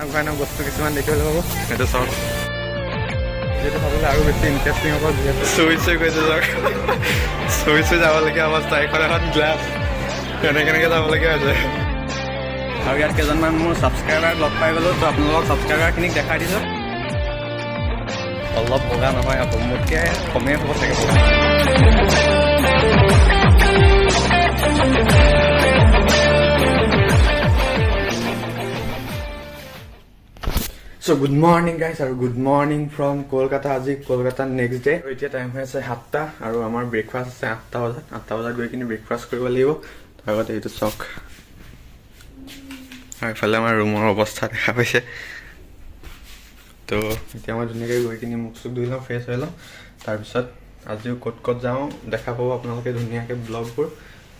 ভয়ানক ভয়ানক বস্তু কিছুমান দেখিবলৈ পাব। সেইটো চাওক, যিহেতু চাবলৈ আৰু বেছি ইণ্টাৰেষ্টিং হ'ব। যিহেতু চুই চুই গৈছে, চাওক, চুই চুই যাবলগীয়া অৱস্থা। এইখন এখন গ্লাছ, কেনেকে কেনেকে যাবলগীয়া হৈছে। আৰু ইয়াত কেইজনমান মোৰ ছাবস্ক্ৰাইবাৰ লগ পাই গ'লোঁ, তো আপোনালোকক ছাবস্ক্ৰাইবাৰখিনিক দেখাই দিছোঁ। অলপ বগা নহয় আকৌ, মোতকৈ কমেই হ'ব চাগে বগা। চ' গুড মৰ্ণিং গাইছ আৰু গুড মৰ্ণিং ফ্ৰম কলকাতা। আজি কলকাতা নেক্সট ডে। এতিয়া টাইম হৈ আছে 7টা আৰু আমাৰ ব্ৰেকফাষ্ট আছে 8টা বজাত। 8টা বজাত গৈ কিনি ব্ৰেকফাষ্ট কৰিব লাগিব। তাৰ আগতে এইটো চাওক আৰু এইফালে আমাৰ ৰুমৰ অৱস্থা দেখা পাইছে। তো এতিয়া মই ধুনীয়াকৈ গৈ কিনি মুখ চুখ ধুই লওঁ, ফ্ৰেছ হৈ লওঁ। তাৰপিছত আজিও ক'ত ক'ত যাওঁ দেখা পাব আপোনালোকে ধুনীয়াকৈ ব্লগবোৰ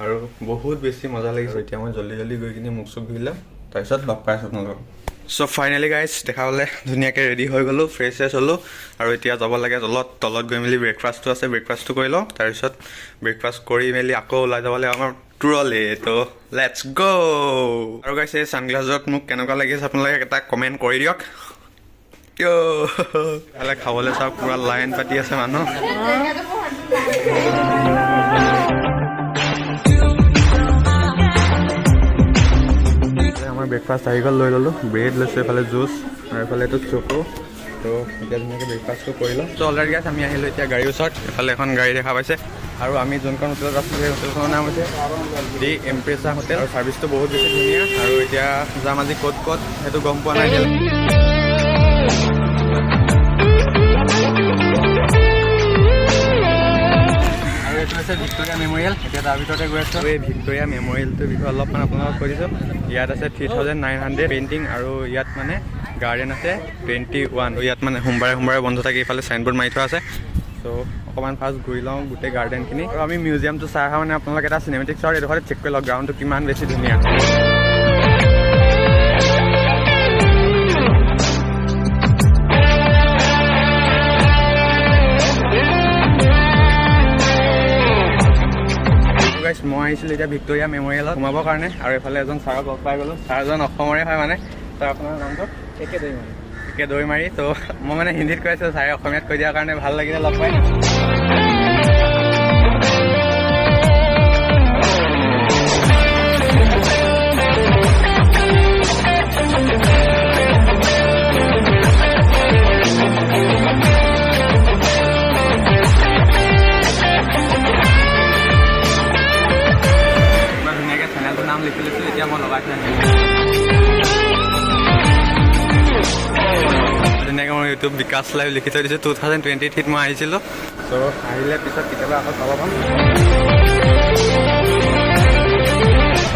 আৰু বহুত বেছি মজা লাগিছে। এতিয়া মই জল্দি জল্দি গৈ কিনি মুখ চুখ ধুই ল'ম, তাৰপিছত লগ পাই আছোঁ আপোনালোকক। চ' ফাইনেলি গাইজ, দেখা পালে, ধুনীয়াকৈ ৰেডি হৈ গ'লোঁ, ফ্ৰেছ চেছ হ'লোঁ আৰু এতিয়া যাব লাগে তলত। তলত গৈ মেলি ব্ৰেকফাষ্টটো আছে, ব্ৰেকফাষ্টটো কৰি লওঁ। তাৰপিছত ব্ৰেকফাষ্ট কৰি মেলি আকৌ ওলাই যাব লাগে আমাৰ টুৰলৈ। তো let's গ'। আৰু গাইছ, এই ছানগ্লাছত মোক কেনেকুৱা লাগিছে আপোনালোকে এটা কমেণ্ট কৰি দিয়ক। ইফালে খাবলৈ চাওক, পূৰা লাইন পাতি আছে মানুহ। আমাৰ ব্ৰেকফাষ্ট আহি গ'ল, লৈ ল'লোঁ। ব্ৰেড লৈছোঁ, এইফালে জুচ আৰু এইফালে এইটো চকো। তো এতিয়া ধুনীয়াকৈ ব্ৰেকফাষ্টটো কৰি লওঁ। ত' অলৰেডি গাইছ, আমি আহিলোঁ এতিয়া গাড়ীৰ ওচৰত। এইফালে এখন গাড়ী দেখা পাইছে আৰু আমি যোনখন হোটেলত আছিলোঁ, সেই হোটেলখনৰ নাম হৈছে দি এম্প্ৰেছা হোটেল আৰু ছাৰ্ভিচটো বহুত বেছি ধুনীয়া। আৰু এতিয়া যাম আজি ক'ত ক'ত সেইটো গম পোৱা নাই এতিয়ালৈকে। আৰু এইটো হৈছে ভিক্টৰিয়া মেমৰিয়েল। এতিয়া তাৰ ভিতৰতে গৈ আছোঁ। এই ভিক্টৰিয়া মেমৰিয়েলটোৰ বিষয়ে অলপমান আপোনালোকক কৈ দিছোঁ। ইয়াত আছে 3900 পেইণ্টিং আৰু ইয়াত মানে গাৰ্ডেন আছে 21। ইয়াত মানে সোমবাৰে সোমবাৰে বন্ধ থাকে। ইফালে চাইনবোৰ্ড মাৰি থোৱা আছে। চ' অকণমান ফাৰ্ষ্ট ঘূৰি লওঁ গোটেই গাৰ্ডেনখিনি আৰু আমি মিউজিয়ামটো চাই অহা মানে আপোনালোকে এটা চিনেমেটিক শ্বট এইডোখৰতে চেক কৰি লওক, গ্ৰাউণ্ডটো কিমান বেছি ধুনীয়া। গাইছ, মই আহিছিলোঁ এতিয়া ভিক্টৰিয়া মেমৰিয়েলত সোমাবৰ কাৰণে আৰু এইফালে এজন ছাৰক লগ পাই গ'লোঁ। ছাৰজন অসমৰে হয়। মানে ছাৰ, আপোনাৰ নামটো? একে দৈমাৰী। একে দৈমাৰী। ত' মই মানে হিন্দীত কৈ আছিলোঁ, ছাৰে অসমীয়াত কৈ দিয়াৰ কাৰণে ভাল লাগিলে লগ পাই। ইমান ধুনীয়াকৈ চেনেলটোৰ নাম লিখি লৈছোঁ। এতিয়া মই লগাই থৈ আহিম ধুনীয়াকৈ। মই ইউটিউব বিকাশ লাইভ লিখি থৈ দিছোঁ। 2023ত মই আহিছিলোঁ। চ' আহিলে পিছত কেতিয়াবা আকৌ চাব পাম।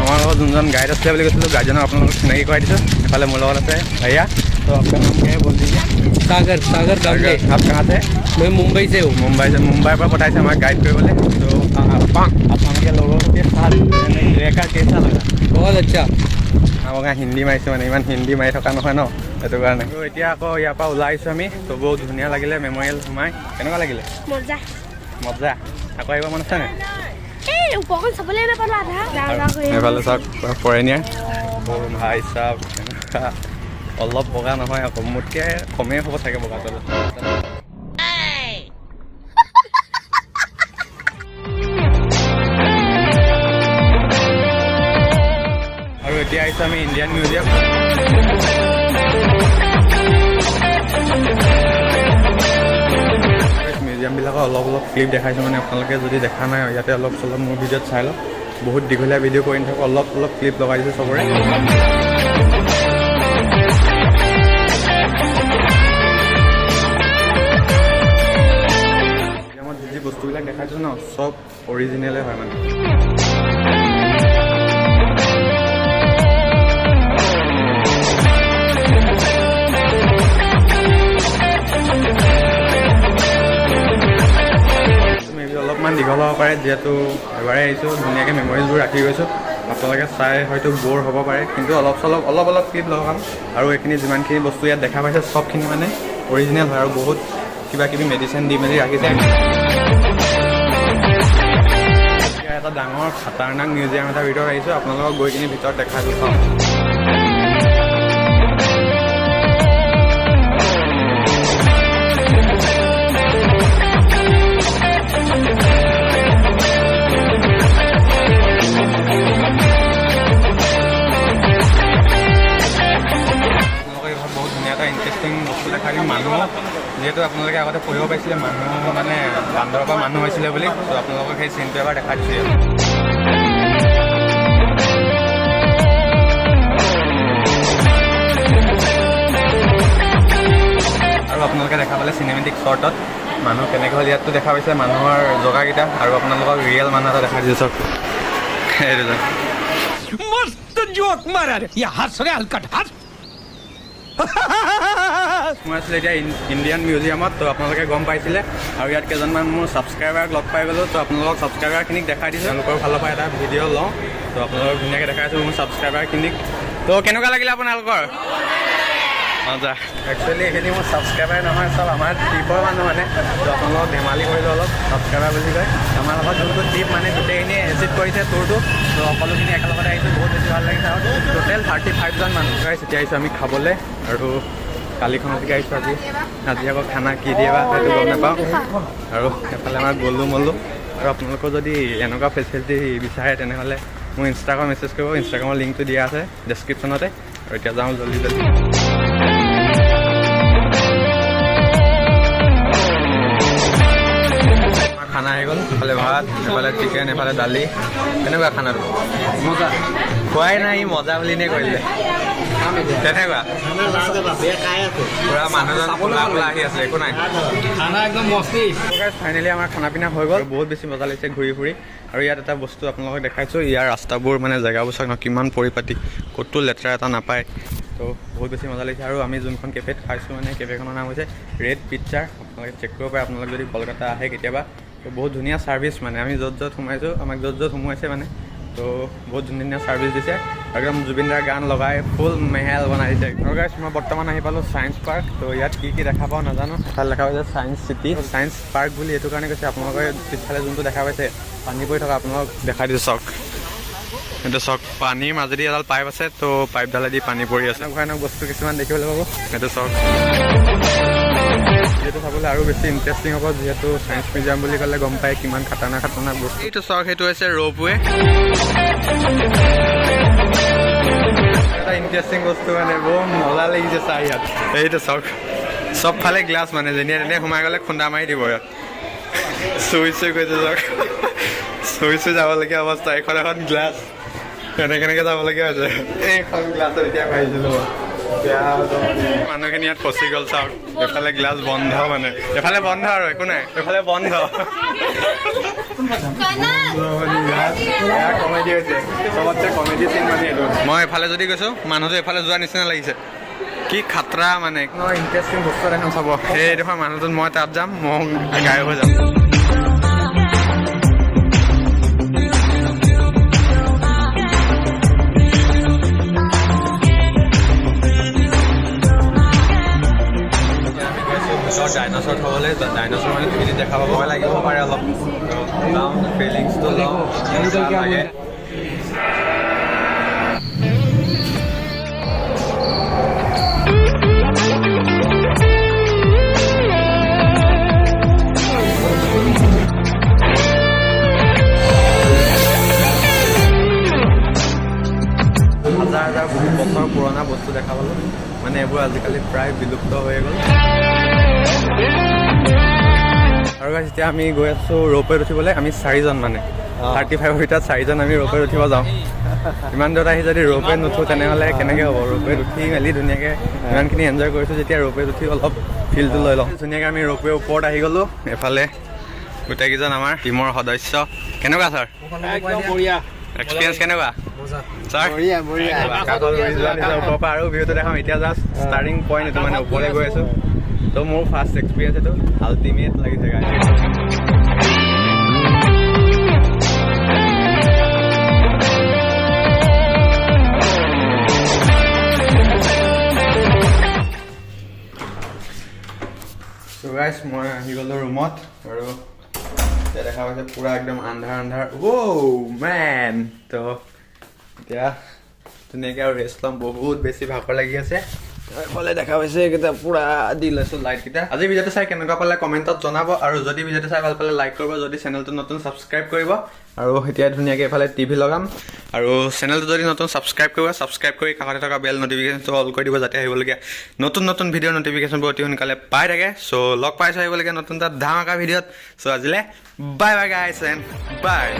আমাৰ লগত যোনজন গাইড আছিলে বুলি কৈছিলোঁ, গাইডজনক আপোনালোকক চিনাকি কৰাই দিছোঁ। এফালে মোৰ লগত আছে भैया। तो आपका नाम क्या है, बोल दीजिए। सागर, सागर कांबले। आप कहाँ से? मैं मुंबई से हूँ। मुंबई से। मुंबई पर पठाई से हमारे गाइड কৰিবলৈ। तो आप लोगों के साथ रहकर कैसा लगा? बहुत अच्छा। আমাক হিন্দী মাৰিছোঁ, মানে ইমান হিন্দী মাৰি থকা নহয় ন, সেইটো কাৰণে। আৰু এতিয়া আকৌ ইয়াৰ পৰা ওলাই আহিছোঁ আমি। ত' বহুত ধুনীয়া লাগিলে মেমৰিয়েল সোমাই। কেনেকুৱা লাগিলে? মজা। মজা। আকৌ আহিব মন আছে নাই? এই ওপৰখন চাবলৈ নাপালো, আধা যাওঁ যাওঁ কৰি। এইফালে চাওক, ফৰেনিয়াৰ। অ' ভাই চাওক, কেনেকুৱা। অলপ বগা নহয় আকৌ, মোতকৈ কমেই হ'ব চাগে বগাটো অলপ। আৰু এতিয়া আহিছোঁ আমি ইণ্ডিয়ান মিউজিয়াম। মিউজিয়ামবিলাকৰ অলপ অলপ ক্লিপ দেখাইছোঁ। মানে আপোনালোকে যদি দেখা নাই, ইয়াতে অলপ চলপ মোৰ ভিডিঅ'ত চাই লওক। বহুত দীঘলীয়া ভিডিঅ' কৰি নাথাকোঁ, অলপ অলপ ক্লিপ লগাই দিছোঁ চবৰে। মিউজিয়ামত যি যি বস্তুবিলাক দেখাইছোঁ ন, চব অৰিজিনেলে হয় মানে। মেবি অলপমান দীঘল হ'ব পাৰে, যিহেতু এবাৰেই আহিছোঁ, ধুনীয়াকৈ মেমৰিজবোৰ ৰাখি গৈছোঁ। আপোনালোকে চাই হয়তো ব'ৰ হ'ব পাৰে, কিন্তু অলপ চলপ অলপ অলপ ক্লিপ লগাম। আৰু এইখিনি যিমানখিনি বস্তু ইয়াত দেখা পাইছে, চবখিনি মানে অৰিজিনেল হয় আৰু বহুত কিবা কিবি মেডিচিন দি মেলি ৰাখিছে। এতিয়া এটা ডাঙৰ খাতাৰনাক মিউজিয়াম এটাৰ ভিতৰত আহিছোঁ। আপোনালোকক গৈ কিনি ভিতৰত দেখাই দিছোঁ, চাওক। দেখাই দিম। মানুহ যিহেতু আপোনালোকে আগতে পঢ়িব পাইছিলে, মানুহ মানে বান্দৰৰ পৰা মানুহ হৈছিলে বুলি, ত' আপোনালোকক সেই চিনটো এবাৰ দেখাই দিছোঁ ইয়াত। আৰু আপোনালোকে দেখা পালে চিনেমেটিক শ্বৰ্টত মানুহ কেনেকৈ হ'ল। ইয়াততো দেখা পাইছে মানুহৰ জগাকেইটা, আৰু আপোনালোকক ৰিয়েল মানুহ এটা দেখাই দিছোঁ চাওক, এইটো চাওক। मस्त जोक मारा रे, ये हंस रे हलकट हंस। মই আছিলোঁ এতিয়া ইণ্ডিয়ান মিউজিয়ামত, তো আপোনালোকে গম পাইছিলে। আৰু ইয়াত কেইজনমান মোৰ ছাবস্ক্ৰাইবাৰক লগ পাই গ'লোঁ, তো আপোনালোকক ছাবস্ক্ৰাইবাৰখিনিক দেখাই দিছোঁ। তেওঁলোকৰ ফালৰ পৰা এটা ভিডিঅ' লওঁ, তো আপোনালোকক ধুনীয়াকৈ দেখাই আছোঁ মোৰ ছাবস্ক্ৰাইবাৰখিনিক। তো কেনেকুৱা লাগিলে আপোনালোকৰ? মজা। একচুৱেলি এইখিনি মোৰ ছাবস্ক্ৰাইবাৰ নহয়, চব আমাৰ ট্ৰিপৰ মানুহ মানে। তো আপোনালোকক ধেমালি কৰিলোঁ অলপ, ছাবস্ক্ৰাইবাৰ বুলি কয়। আমাৰ লগত যোনটো ট্ৰিপ মানে গোটেইখিনিয়ে এচিভ কৰিছে টুৰটো, তো সকলোখিনি একেলগতে আহিছোঁ, বহুত বেছি ভাল লাগিছে। আৰু টোটেল 35জন মানুহ। Guys, এতিয়া আহিছোঁ আমি খাবলৈ আৰু কালিখনলৈকে আহিছোঁ আজি। আজি আকৌ খানা কি দিয়ে বা সেইটো গম নাপাওঁ। আৰু এফালে আমাৰ গ'লো মলো। আৰু আপোনালোকৰ যদি এনেকুৱা ফেচিলিটি বিচাৰে, তেনেহ'লে মোৰ ইনষ্টাগ্ৰাম মেছেজ কৰিব, ইনষ্টাগ্ৰামৰ লিংকটো দিয়া আছে ডেছক্ৰিপশ্যনতে। আৰু এতিয়া যাওঁ জল্দি জল্দি। আমাৰ খানা আহি গ'ল। এফালে ভাত, এফালে চিকেন, এফালে দালি। কেনেকুৱা খানাটো? মজা। খোৱাই নাই, ই মজা বুলি এনেই কৰিলে। কেনেকুৱা? পুৰা মানুহজন কোলা কোলা আহি আছে, একো নাই। খানা একদম মস্তি। ফাইনেলি আমাৰ খানা পিনা হৈ গ'ল। বহুত বেছি মজা লাগিছে ঘূৰি ফুৰি। আৰু ইয়াত এটা বস্তু আপোনালোকক দেখাইছোঁ, ইয়াৰ ৰাস্তাবোৰ মানে জেগাবোৰ চাওক ন, কিমান পৰিপাটি, ক'তো লেতেৰা এটা নাপায়। তো বহুত বেছি মজা লাগিছে। আৰু আমি যোনখন কেফেত খাইছোঁ, মানে কেফেখনৰ নাম হৈছে ৰেড পিকচাৰ, আপোনালোকে চেক কৰিব পাৰে আপোনালোক যদি কলকাতা আহে কেতিয়াবা। তো বহুত ধুনীয়া ছাৰ্ভিচ, মানে আমি য'ত য'ত সোমাইছোঁ, আমাক য'ত য'ত সোমোৱাইছে, মানে তো বহুত ধুনীয়া ধুনীয়া ছাৰ্ভিচ দিছে। একদম জুবিন দাৰ গান লগাই ফুল মেহেল বনাই দিছে। আৰু গাইছ, মই বৰ্তমান আহি পালোঁ ছায়েন্স পাৰ্ক। তো ইয়াত কি কি দেখা পাওঁ নাজানো। এফালে দেখা পাইছে ছায়েন্স চিটি। ছায়েন্স পাৰ্ক বুলি এইটো কাৰণে কৈছে, আপোনালোকে পিছফালে যোনটো দেখা পাইছে পানী পৰি থকা, আপোনালোকক দেখাই দিছোঁ চাওক, এইটো চাওক, পানীৰ মাজেদি এডাল পাইপ আছে, তো পাইপডালেদি পানী পৰি আছে। ভয়ানক বস্তু কিছুমান দেখিবলৈ পাব। সেইটো চাওক, এইটো চাবলৈ আৰু বেছি ইণ্টাৰেষ্টিং হ'ব, যিহেতু ছায়েন্স মিউজিয়াম বুলি ক'লে গম পায় কিমান খাতাৰনাক খাতাৰনাক বস্তু। এইটো চাওক, সেইটো হৈছে ৰ'পৱে। এটা ইণ্টাৰেষ্টিং বস্তু, মানে বৰ মজা লাগিছে চাই ইয়াত। এইটো চাওক, চবফালে গ্লাছ, মানে যেনিয়ে তেনে সোমাই গ'লে খুন্দা মাৰি দিব। ইয়াত চুই চুই গৈছে চাওক, চুই চুই যাবলগীয়া অৱস্থা। এইখন এখন গ্লাছ, কেনেকে কেনেকে যাবলগীয়া হৈছে। এইখন গ্লাছত এতিয়া ভাবিছিলোঁ মই। বেয়া হ'ব। মানুহখিনি ইয়াত ফচি গ'ল চাওক। এফালে গ্লাছ বন্ধ, মানে এফালে বন্ধ আৰু একো নাই, এফালে বন্ধ। কমেডি হৈছে, চবতছে কমেডি চিন মানে এইটো। মই এফালে যদি গৈছো, মানুহটো এফালে যোৱা নিচিনা লাগিছে। কি খাতৰা মানে। ইণ্টাৰেষ্টিং বস্তু এটা এখন চাব, সেই দেখোন মানুহজন, মই তাত যাম, মই গায়ব হৈ যাম। আমি গৈছোঁ ভিতৰত ডাইনছৰ থ'বলৈ। ডাইনছৰ মানে 3D দেখা পাব, ভয় লাগিব পাৰে অলপ। যাওঁ, ফিলিংছটো লওঁ কেনেকুৱা লাগে। হাজাৰ হাজাৰ বছৰ পুৰণা বস্তু দেখা পালোঁ, মানে এইবোৰ আজিকালি প্ৰায় বিলুপ্ত হৈ গ'ল। আৰু guys, এতিয়া আমি গৈ আছোঁ ৰ'পৱেত উঠিবলৈ। আমি চাৰিজন, মানে 35ৰ ভিতৰত চাৰিজন আমি ৰ'পৱেত উঠিব যাওঁ। ইমান দূৰত আহি যদি ৰ'পৱেত নুঠো, তেনেহ'লে কেনেকৈ হ'ব? ৰ'পৱেত উঠি মেলি ধুনীয়াকৈ ইমানখিনি এনজয় কৰিছোঁ যেতিয়া, ৰ'পৱেত উঠি অলপ ফিলটো লৈ লওঁ ধুনীয়াকৈ। আমি ৰ'পৱে ওপৰত আহি গ'লোঁ। এফালে গোটেইকেইজন আমাৰ টীমৰ সদস্য। কেনেকুৱা ছাৰ? একদম বঢ়িয়া। এক্সপিৰিয়েঞ্চ কেনেকুৱা ছাৰ? বঢ়িয়া বঢ়িয়া। আকাশত উৰি যোৱা নিচিনা। ওপৰৰ পৰা আৰু ভিউটো দেখাম। এতিয়া জাষ্ট ষ্টাৰ্টিং পইণ্ট এইটো, মানে ওপৰলৈ গৈ আছোঁ। ত' মোৰ ফাৰ্ষ্ট এক্সপিৰিয়েঞ্চ এইটো, আল্টিমেট লাগিছে গাইজ। চ' গাইজ, মই আহি গ'লোঁ ৰুমত আৰু এতিয়া দেখা পাইছে পূৰা একদম আন্ধাৰ আন্ধাৰ। অ' মেন, ত' এতিয়া ধুনীয়াকৈ আৰু ৰেষ্ট ল'ম, বহুত বেছি ভাগৰ লাগি আছে। এইফালে দেখা পাইছে, এইকেইটা পূৰা দি লৈছোঁ লাইটকেইটা। আজি ভিডিঅ'টো চাই কেনেকুৱা পালে কমেণ্টত জনাব আৰু যদি ভিডিঅ'টো চাই ভাল পালে লাইক কৰিব, যদি চেনেলটো নতুন ছাবস্ক্ৰাইব কৰিব। আৰু এতিয়া ধুনীয়াকৈ এইফালে টিভি লগাম। আৰু চেনেলটো যদি নতুন ছাবস্ক্ৰাইব কৰিব, ছাবস্ক্ৰাইব কৰি কাষতে থকা বেল নটিফিকেশ্যনটো অল কৰি দিব, যাতে আহিবলগীয়া নতুন নতুন ভিডিঅ' নটিফিকেশ্যনবোৰ অতি সোনকালে পাই থাকে। চ' লগ পাইছোঁ আহিবলগীয়া নতুন এটা ধামাকা ভিডিঅ'ত। চ' আজিলৈ bye bye guys and bye.